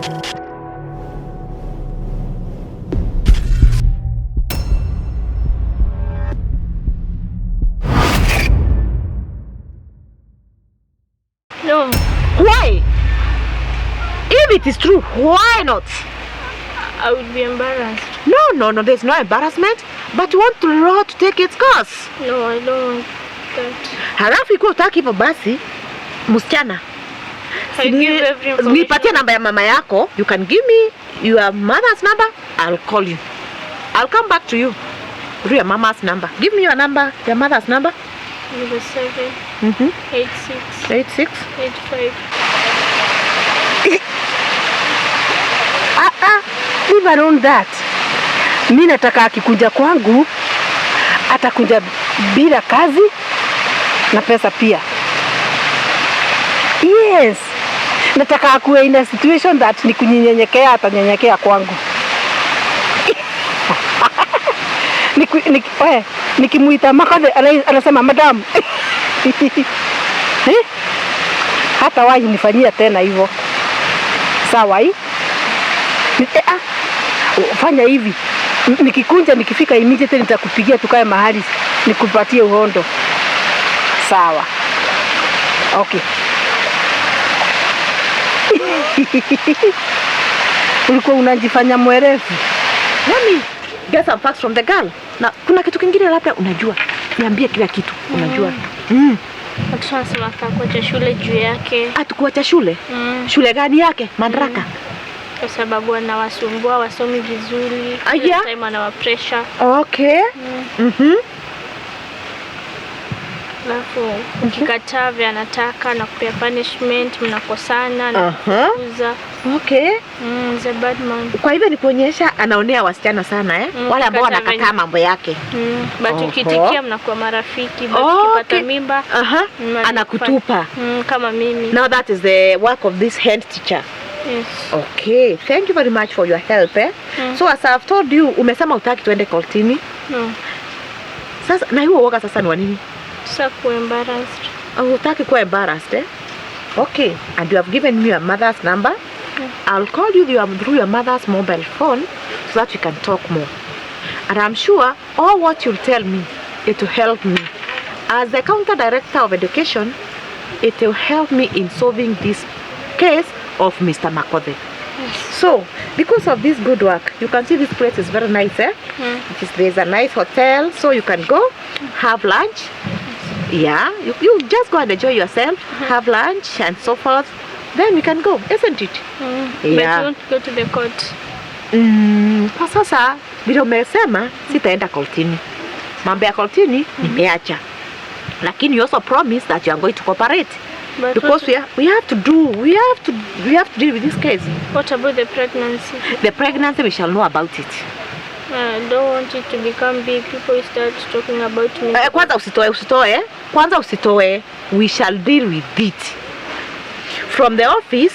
No. Why? If it is true, why not? I would be embarrassed. No, no, no, there's no embarrassment. But you want the law to take its course. No, I don't want that. Halafu ikiwa hutaki hivyo basi, msichana, I give every information. nipatie namba ya mama yako. You can give me your mother's number. I'll call you. I'll come back to you through your mama's number. Give me your number, your mother's number. 07 86 86 85. Ah, ah, leave alone that. Mi nataka akikuja kwangu atakuja bila kazi na pesa pia. Yes. Nataka akuwe in a situation that ni kunyenyenyekea, atanyenyekea kwangu. Nikimuita Makothe anasema madam. Eh? Hata wahi nifanyia tena hivyo. Sawa hii? Fanya hivi. Nikikunja nikifika immediately nitakupigia tukae mahali nikupatie uhondo. Sawa. Okay. Ulikuwa unajifanya mwerevu. Let me get some facts from the girl. Na kuna kitu kingine labda unajua. Niambie kila kitu unajua. Watoto wanasema atakuacha shule juu yake. Atakuacha shule? Shule gani yake? Madaraka? Kwa sababu anawasumbua, wasomi vizuri. Aya. Time anawa pressure. Okay. Alafu ukikataa vya anataka na kupea punishment, mnakosana na kufukuza. Okay. He's a bad man. Kwa hivyo ni kuonyesha anaonea wasichana sana eh? Wale ambao Ukikataa wanakataa venye mambo yake. But ukitikia mnakuwa marafiki, but ukipata mimba, anakutupa. Kama mimi. Now that is the work of this head teacher. Yes. Okay, thank you very much for your help eh? So as I've told you, umesema hutaki tuende kortini. No. Sasa na hiyo uoga sasa ni wa nini? Sasa kuwa embarrassed. Hutaki kuwa embarrassed eh? Okay, and you have given me your mother's number. I'll call you through your mother's mobile phone so that we can talk more. And I'm sure all what you'll tell me, it will help me. As the county director of education, it will help me in solving this case of Mr. Makothe. Yes. So, because of this good work, you can see this place is very nice, eh? There's a nice hotel, so you can go have lunch. Yeah, you just go and enjoy yourself, have lunch and so forth. Then we can go, isn't it? Yeah. But don't go to the court. Kwa sasa vile umesema sitaenda kortini. Mambo ya kortini nimeacha. Lakini you also promise that you are going to cooperate. But because we have to deal with this case. What about the pregnancy? The pregnancy, we shall know about it. I don't want it to become big. People start talking about me. Kwanza usitoe, Kwanza usitoe. We shall deal with it. From the office,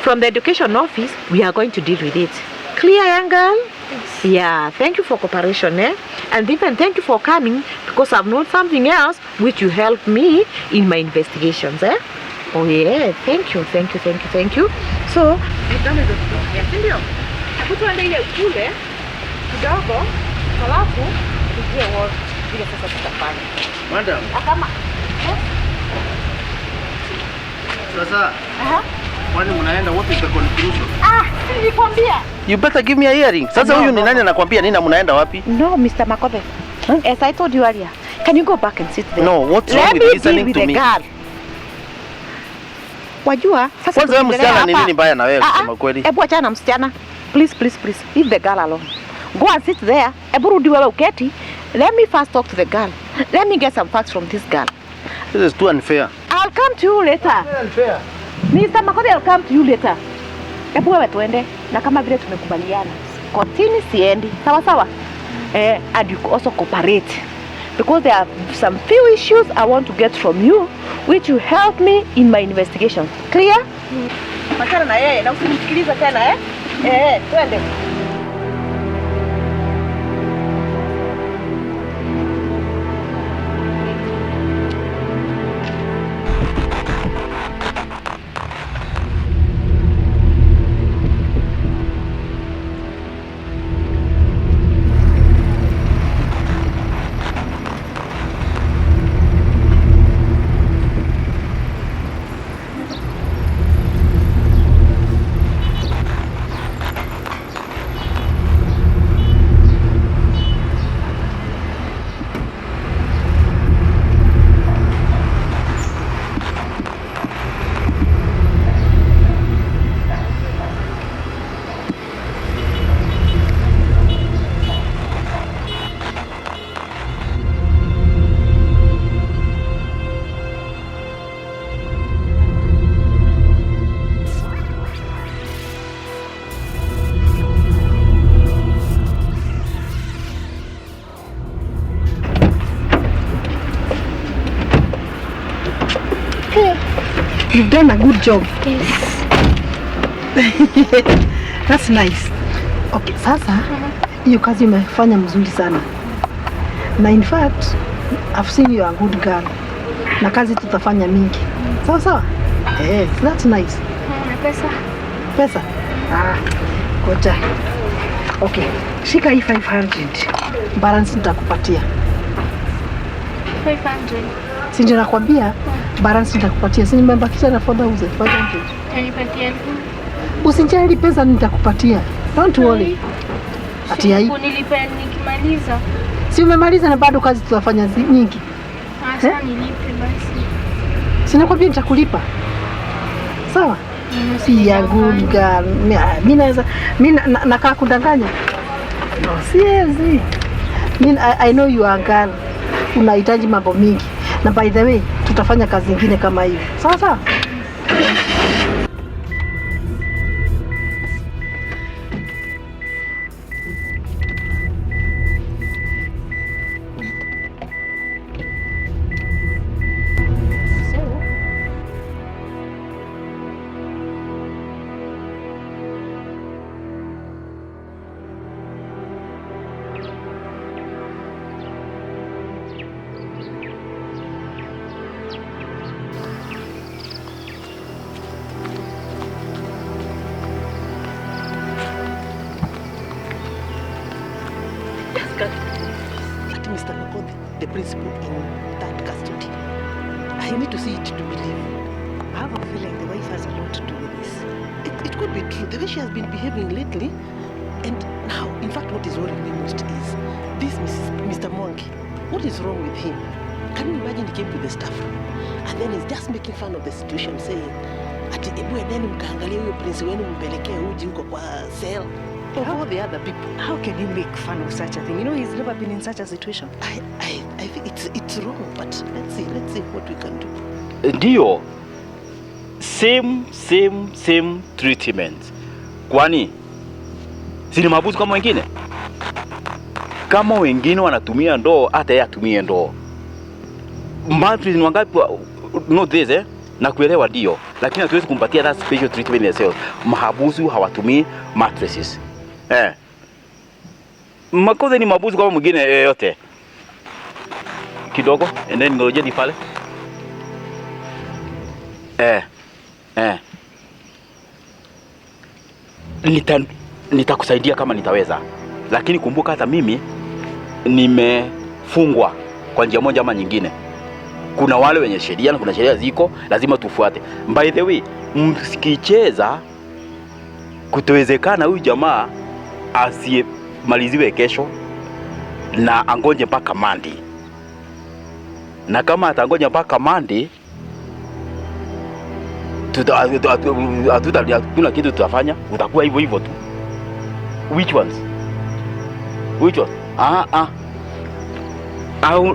from the education office, we are going to deal with it. Clear, young girl? Yes. Yeah, thank you for cooperation, eh? And even thank you for coming, because I've known something else which you helped me in my investigations, eh? Oh yeah, thank you, thank you, thank you, thank you. So, Madam. Sasa. Kwani mnaenda, what is the conclusion? Nilikwambia. You better give me a hearing. Sasa huyu ni nani anakuambia nini na mnaenda wapi? No, Mr. Makothe. As I told you earlier, can you go back and sit there? No, what's wrong Let with me listening deal with to the me? girl. Wajua, sasa Kwanza wewe tukiendelea msichana ni hapa- nini mbaya na wewe kusema kweli? Hebu achana na msichana. Please, please, please. Leave the girl alone. Go and sit there. Hebu rudi wewe uketi. Let me first talk to the girl. Let me get some facts from this girl. This is too unfair. I'll come to you later. Unfair. Mr. Makothe, I'll come to you later. Hebu wewe tuende na kama vile tumekubaliana. Kotini siendi. Sawa sawa? And you also cooperate. Because there are some few issues I want to get from you which will help me in my investigation. Clear? Machana na yeye na usimsikilize tena eh? Twende. You've done a good job. Yes. That's nice. Okay, sasa hiyo kazi umefanya mzuri sana. Na in fact, I've seen you are a good girl. Na kazi tutafanya mingi. Sawa sawa? Eh, that's nice. Na pesa? Pesa? Ah, ngoja. Okay, shika hii 500. Balance nitakupatia. 500. Si ndio nakwambia balance nitakupatia. Si nimebakisha na 4500. Utanipatia elfu? Usijali, pesa nitakupatia. Don't worry. Ati ai. Kunilipa nikimaliza. Si umemaliza na bado kazi tutafanya nyingi. Ah, sasa nilipe basi. Si nakwambia nitakulipa. Sawa? Si ya good girl. Mi naweza mi nakaa kudanganya. No, siwezi. Mi I know you are a girl. Unahitaji mambo mingi. Na by the way, tutafanya kazi nyingine kama hivi. Sawa sawa? At Mr. Makothi, the principal in that custody. I need to see it to believe. I have a feeling the wife has a lot to do with this. It could be true. The way she has been behaving lately, and now, in fact, what is worrying me most is this Mr. Mwangi. What is wrong with him? Can you imagine he came to the staff room and then he's just making fun of the situation, saying, ati ebu endeni mkaangalie huyo prince wenu mpelekee uji huko kwa cell. Of all the other people. How can you make fun of such a thing? You know, he's never been in such a situation. I think it's wrong, but let's see what we can do. Ndio, same same same treatment. Kwani si ni mahabusu kama wengine? Kama wengine wanatumia ndoo, hata yeye atumie ndoo. Mattress ni wangapi? Not this eh? Na kuelewa ndio, lakini hatuwezi kumpatia that special treatment in the cells. Mahabusu hawatumii mattresses. Eh. Makosa ni mahabusu kama mwingine yeyote. Kidogo, and then ngojeni pale. Eh. Eh. Nitakusaidia kama nitaweza. Lakini kumbuka hata mimi nimefungwa kwa njia moja ama nyingine. Kuna wale wenye sheria na kuna sheria ziko, lazima tufuate. By the way, msikicheza kutowezekana huyu jamaa asimaliziwe kesho na angonje mpaka Monday. Na kama atangoja mpaka Monday, hatuna kitu tutafanya, utakuwa hivyo hivyo tu. Which ones? Which ones?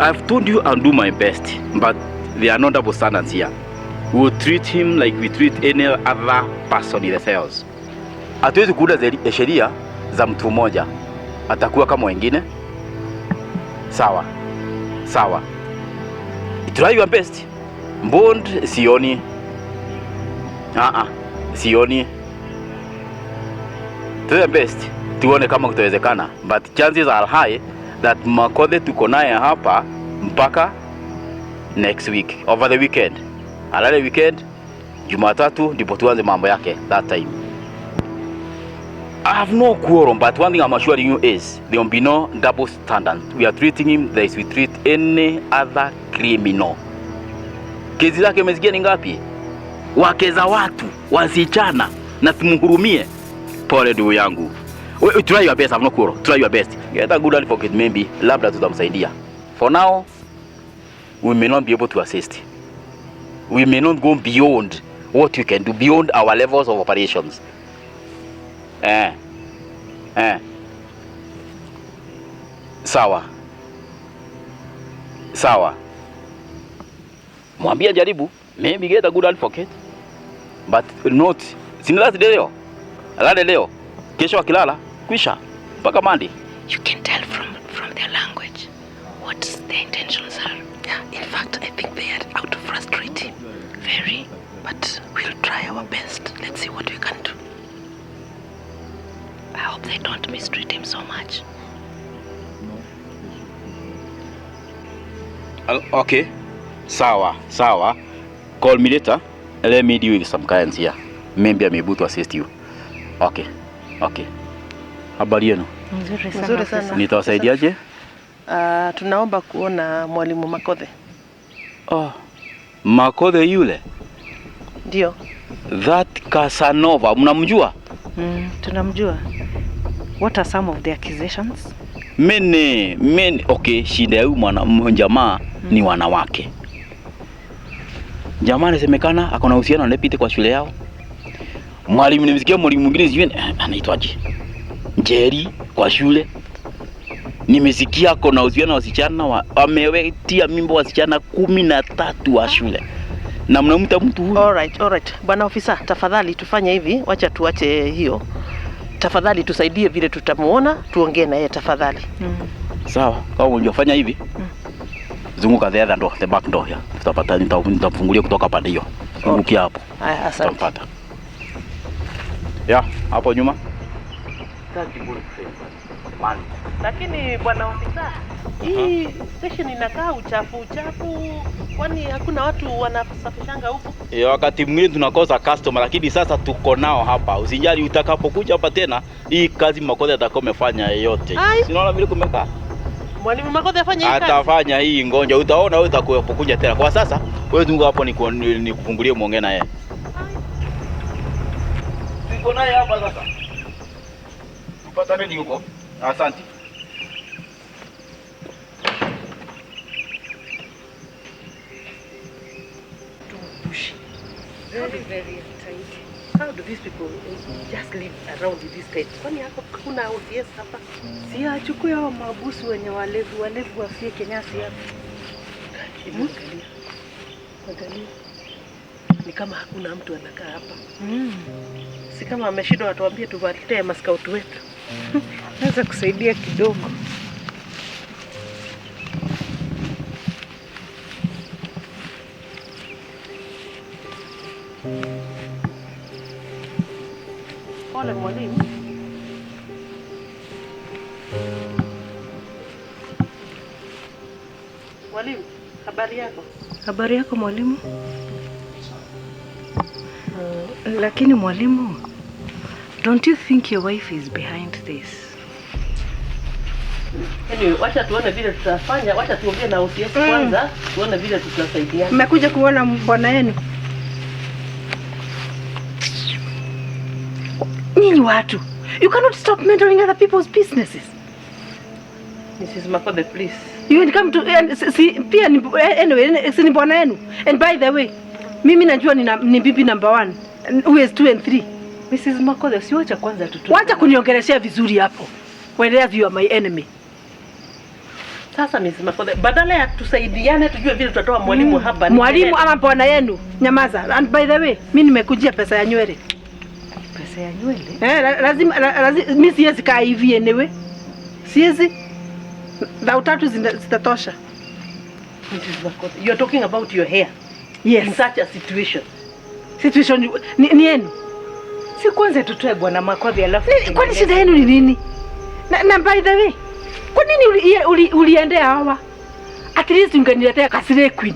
I've told you I'll do my best, but there are no double standards here. We will treat him like we treat any other person in the cells. Hatuwezi kuunda sheria za mtu mmoja, atakuwa kama wengine. Sawa sawa, try your best. Bond sioni. Sioni. Try your best, tuone kama kutawezekana, but chances are high that Makothe tuko naye hapa mpaka next week, over the weekend. Alale weekend, Jumatatu ndipo tuanze mambo yake that time. I have no quorum, but one thing I'm assuring you is there will be no double standard. We are treating him as we treat any other criminal. Kesi zake umesikia ni ngapi? Wake za watu, wasichana, na tumhurumie. Pole ndugu yangu. We, try your best, I have no quarrel. Try your best. Get a good advocate maybe, labda tutamsaidia. For now, we may not be able to assist. We may not go beyond what we can do, beyond our levels of operations. Sawa. Sawa. Mwambie jaribu, maybe get a good advocate. But not, sinilasi leo. Alale leo. Kesho akilala, kwisha. Mpaka Monday. You can tell from their language what their intentions are. Yeah, in fact, I think they are out to frustrate him. Very. But we'll try our best. Let's see what we can do. I hope they don't mistreat him so much. Okay. Sawa, sawa. Call me later. Let me deal with some clients here. Maybe I'm able to assist you. Okay. Okay. Habari yenu? Nzuri sana. Nzuri sana. Nitawasaidiaje? Tunaomba kuona mwalimu Makothe. Oh. Makothe yule? Ndio. That Casanova, mnamjua? Tunamjua. What are some of the accusations? Many, okay, shida ya huyu mwana jamaa ni wanawake. Jamaa anasemekana ako na uhusiano na deputy kwa shule yao. Mwalimu, nimesikia mwalimu mwingine sijui anaitwaje, Njeri kwa shule. Nimesikia ako na uhusiano na wasichana amewetia mimba wasichana 13 wa shule. Na mnamta mtu huyu. All right. Bwana ofisa, tafadhali tufanye hivi, wacha tuache hiyo. Tafadhali tusaidie vile tutamuona, tuongee na yeye tafadhali. Sawa, kama unajua hivi. Zunguka the other door, the back door here. Tutapata, nitafungulia kutoka pande hiyo. Zungukia hapo. Haya, asante. Tutampata. Ya, hapo nyuma. Lakini bwana ofisa, hii station inakaa uchafu, kwani hakuna watu wanasafishanga huku? Wakati mwingine tunakosa customer, lakini sasa tuko nao hapa. Usijali, utakapokuja hapa tena, hii kazi Makothe atakuwa amefanya yote. Si unaona vile kumekaa? Mwalimu Makothe afanye hii kazi? Atafanya hii ngonja, utaona wewe utakapokuja tena. Kwa sasa wewe zunguka hapo nikufungulie muongee na yeye. Tuko naye hapa sasa. Tupatane huko. Asante. Very, very tight. How do these people just live around with this state? Kwani hakuna OCS hapa? Si achukue hao mabusu wenye walevu wafie nyasi hapa. Angalia. Ni kama hakuna mtu anakaa hapa. Si kama ameshindwa watuambie tuwaletee maskauti wetu. Naweza kusaidia kidogo. Pole mwalimu. Mwalimu, habari yako? Habari yako mwalimu? Lakini mwalimu, don't you think your wife is behind this? Anyway, wacha tuone vile tutafanya, wacha tuongee na OCS kwanza, tuone vile tutasaidiana. Mmekuja kuona bwana yenu? Nyinyi watu, you cannot stop meddling other people's businesses. Mrs. Makothe, please. You can come to and see pia ni, anyway, si ni bwana yenu. And by the way, mimi najua ni bibi number 1, who is 2 and 3. Mrs. Makothe, si wacha kwanza tutu. Wacha kuniongeleshea vizuri hapo. Whereas you are my enemy. Sasa Mrs. Makothe, badala ya tusaidiane tujue vile tutatoa mwalimu hapa. Mwalimu ama bwana yenu, nyamaza. And by the way, mimi nimekujia pesa ya nywele. Pesa ya nywele? Lazima mimi siwezi kaa hivi anyway. Siwezi. Dhao 3 zitatosha. Mrs. Makothe, you are talking about your hair. Yes. In such a situation. Situation ni yenu. Si kwanza tutoe bwana Makothe alafu. Kwani shida yenu ni nini? Na by the way, kwa nini uliendea hawa? At least ungeniletea Kasire Queen.